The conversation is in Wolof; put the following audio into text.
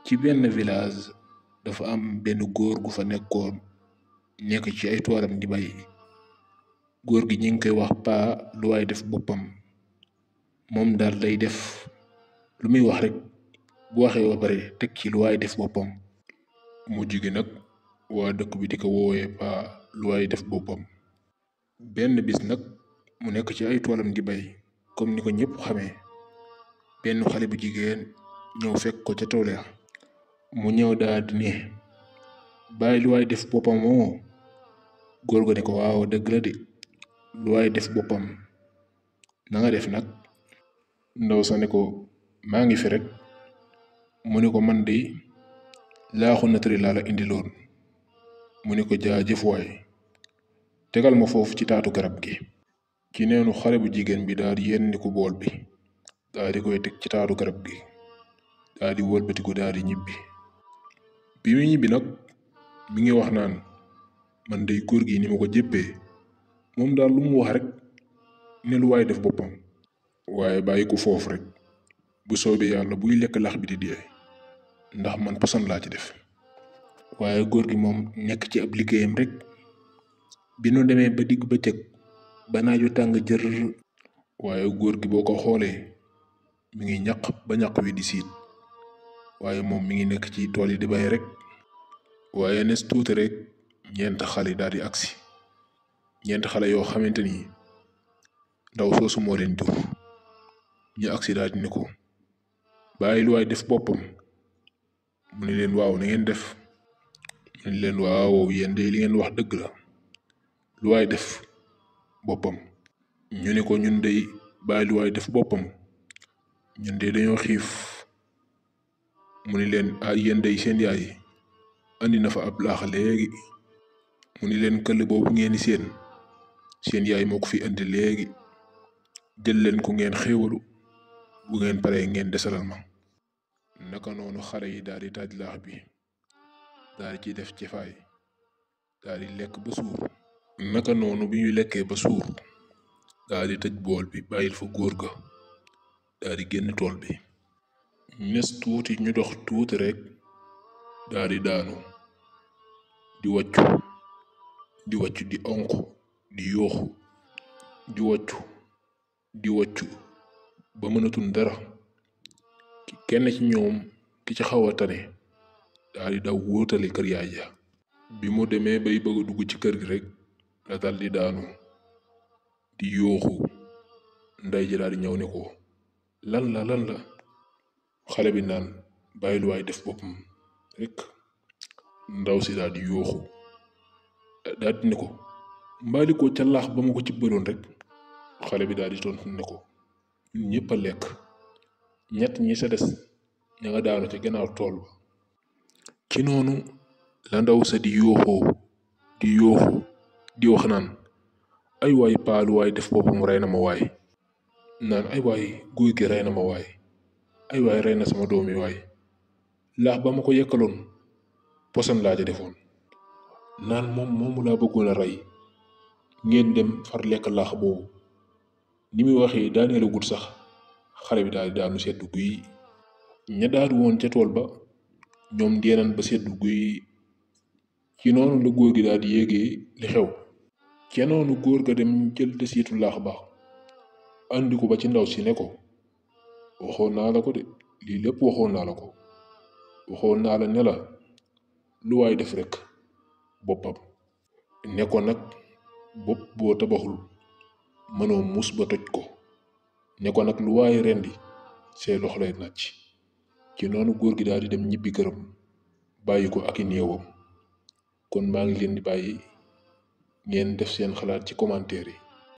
ci benn village dafa am benn góor gu fa nekkoon nekk ci ay toolam di bay. góor gi ñi ngi koy wax paa lu waay def boppam. moom daal day def lu muy wax rek bu waxee ba pare teg ci lu waay def boppam. mujj gi nag waa dëkk bi di ko woowee paa lu waay def boppam. benn bis nag mu nekk ci ay toolam di bay comme ni ko ñëpp xamee. benn xale bu jigéen ñëw fekk ko ca tool ya. mu ñëw daal di ne bàyyi lu waay def boppam moo. góor ga ne ko waaw dëgg la de lu waay def boppam na nga def nag. ndaw sa ne ko maa ngi fi rek. mu ne ko man de laaxu natari laa la indiloon. mu ne ko jaajëf waay tegal ma foofu ci taatu garab gi. ci neenu xale bu jigéen bi daal di yenni ko bool bi daal di koy teg ci taatu garab gi daal di wëlbatiku daal di ñibbi. bi mu ñibbi nag mi ngi wax naan man day góor gi ni ma ko jéppee moom daal lu mu wax rek ne lu waay def boppam. waaye bàyyi ko foofu rek bu soobee yàlla buy lekk lax bi di dee ndax man poson laa ci def. waaye góor gi moom nekk ci ab liggéeyam rek. bi nu demee ba digg bëccëg ba naaju tàng jër. waaye góor gi boo ko xoolee mi ngi ñaq ba ñaq wi di siit. waaye moom mi ngi nekk ci tool yi di bay rek. waaye nes tuuti rek ñeent xale daal di agsi. ñeent xale yoo xamante ni ndaw soosu moo leen jur. ñu agsi daal di ne ko bàyyi lu waay def boppam. mu ne leen waaw na ngeen def. mu ne leen waaw yéen de li ngeen wax dëgg la lu waay def boppam. ñu ne ko ñun dey bàyyi lu waay def boppam ñun de dañoo xiif. mu ne leen yéen dey seen yaay andi na fa ab laax léegi. mu ne leen këll boobu ngeen di seen yaay moo ko fi andi léegi. jël leen ko ngeen xéewalu bu ngeen paree ngeen desalal ma. naka noonu xale yi daal di taaj laax bi daal di ci def cefaay daal di lekk ba suur. naka noonu bi ñu lekkee ba suur daal di tëj bool bi bàyyil fa góor ga daal di génn tool bi. nes tuuti ñu dox tuuti rek daal di daanu di wàccu di onk di yooxu di wàccu ba mënatul dara. kenn ci ñoom ki ci xaw a tane daal di daw wóotali kër yaay ja. bi mu demee bay bëgg a dugg ci kër gi rek la dal di daanu di yooxu. ndey ji daal di ñëw ne ko lan la. xale bi naan bàyyi lu waay def boppam rek. ndaw si daal di yooxu daal di ne ko mbaali ko ca laax ba ma ko ci bëroon rek. xale bi daal di tontu ne ko ñun ñëpp a lekk ñett ñi sa des ña nga daanu ca gannaaw tool ba. ci noonu la ndaw sa di yooxu di wax naan ay waay paa lu waay def boppam rey na ma waay. naan ay waay góor gi rey na ma waay. ay waay rey na sama doom yi waay. laax ba ma ko yekkaloon poson laa ca defoon. naan moom moomu laa bëggoon a rey ngeen dem far lekk laax boobu. ni muy waxee daaneelagul sax xale bi daal di daanu seddu guy. ña daanu woon ca tool ba ñoom deenan ba seddu guy. ci noonu la góor gi daal di yéegee li xew. ca noonu góor ga dem jël desitu laax ba andi ko ba ci ndaw si ne ko waxoon naa la ko de lii lépp waxoon naa la ko. waxoon naa la ne la lu waay def rek boppam. ne ko nag bopp boo tabaxul mënoo mus ba toj ko. ne ko nag lu waay rendi see loxo lay nàcc. ci noonu góor gi daal di dem ñibbi këram bàyyi ko ak i néewam. kon maa ngi leen di bàyyi ngeen def seen xalaat ci commentaire yi.